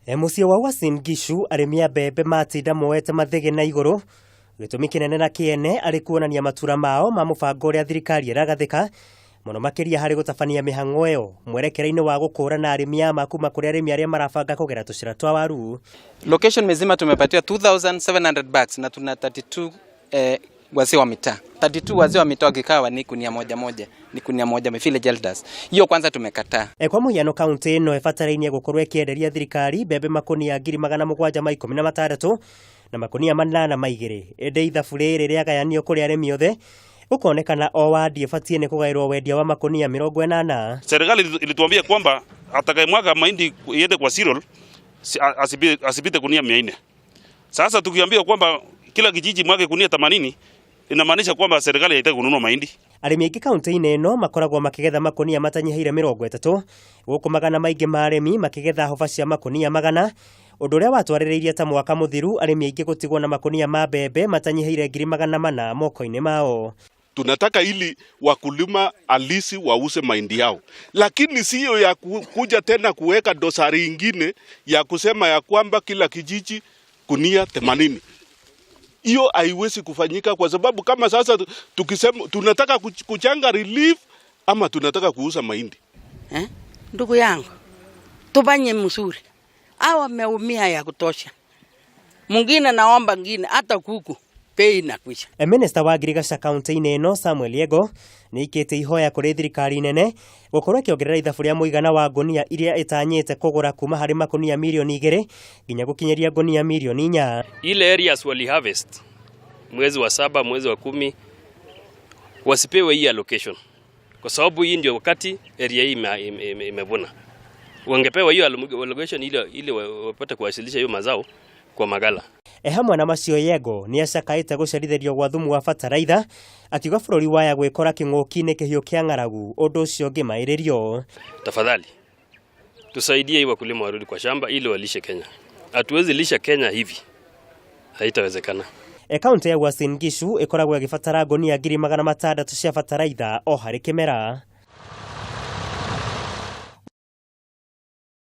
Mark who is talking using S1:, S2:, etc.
S1: Mũciĩ wa Uasin Gishu arĩmi a mbembe matinda moete mathĩgĩ na igũrũ, gĩtũmi kĩnene na kĩene arĩ kuonania matura mao ma mũbango ũrĩa thirikari ĩragathĩka mũno makĩria harĩ gũtabania mĩhang'o ĩyo mwerekera-inĩ wa gũkũrana arĩmi a ma kuma kũrĩ arĩmi arĩa marabanga kũgera tũcĩra twa waru.
S2: Location mzima tumepatiwa 2700 bags na tuna 32 wazee wa mitaa. 32 wazee wa mitaa wakikaa ni kunia moja moja, ni kunia moja village elders. Hiyo kwanza tumekataa.
S1: Kwa mũhiano kaunti ĩno ĩbatarainie gũkorwo ĩkĩenderia thirikari mbembe makũnia 716 na makũnia 8 ma 2, ĩndĩ ithabu rĩrĩ rĩagayanio kũrĩ arĩmi othe gũkonekana o wadi ĩbatiĩ nĩ kũgaĩrwo wendia wa makũnia 80.
S3: Serikali ilituambia kwamba atakayemwaga mahindi iende kwa cereal asipite kunia 400. Sasa tukiambia kwamba kila kijiji mwage kunia 80, inamaanisha kwamba serikali haitaki kununua mahindi.
S1: Arĩmi aingĩ kaunti-inĩ ĩno makoragwo makĩgetha makũnia matanyihĩire 30, gũkũ magana maingĩ ma arĩmi makĩgetha hoba cia makũnia 100, ũndũ ũrĩa watwarĩrĩirie ta mwaka mũthiru arĩmi aingĩ gũtigwo na makũnia ma mbembe matanyihĩire 400,000 moko-inĩ mao.
S4: Tunataka ili wakulima halisi wauze mahindi yao, lakini siyo ya kuja tena kuweka dosari ingine ya kusema ya kwamba kila kijiji kunia 80. Hiyo haiwezi kufanyika kwa sababu kama sasa tukisema tunataka kuchanga relief ama tunataka kuuza mahindi.
S5: Eh? Ndugu yangu, tufanye mzuri. Hawa wameumia ya kutosha. Mwingine naomba ngine hata kuku bei inakwisha.
S1: Minista wa ngirigaca kaunti-inĩ ĩno Samuel Yego nĩ aikĩtie ihoya kũrĩ thirikari nene gũkorwo ĩkĩongerera ithabu rĩa mũigana wa ngũnia iria ĩtanyĩte kũgũra kuma harĩ makũnia 2 mirioni nginya gũkinyĩria ngũnia 4 mirioni.
S6: Ile areas wali harvest mwezi wa 7, mwezi wa 10, wasipewe hii allocation kwa sababu hii ndio wakati area hii imevuna. Wangepewa hiyo allocation ili wapate kuwasilisha hiyo mazao kwa magala.
S1: Hamwe na macio, Yego nĩ acakaĩte gũcerithĩrio gwa thumu wa bataraitha, akiuga bũrũri waya gwĩkora kĩng'ũki-inĩ kĩhiũ kĩa ng'aragu ũndũ ũcio ũngĩmaĩrĩrio.
S6: Tafadhali tusaidie hii wakulima warudi kwa shamba ili walishe Kenya. Hatuwezi lisha Kenya hivi, haitawezekana.
S1: Kaunti ya Uasin Gishu ĩkoragwo ĩgĩbatara ngũnia 600,000 cia bataraitha o harĩ kĩmera.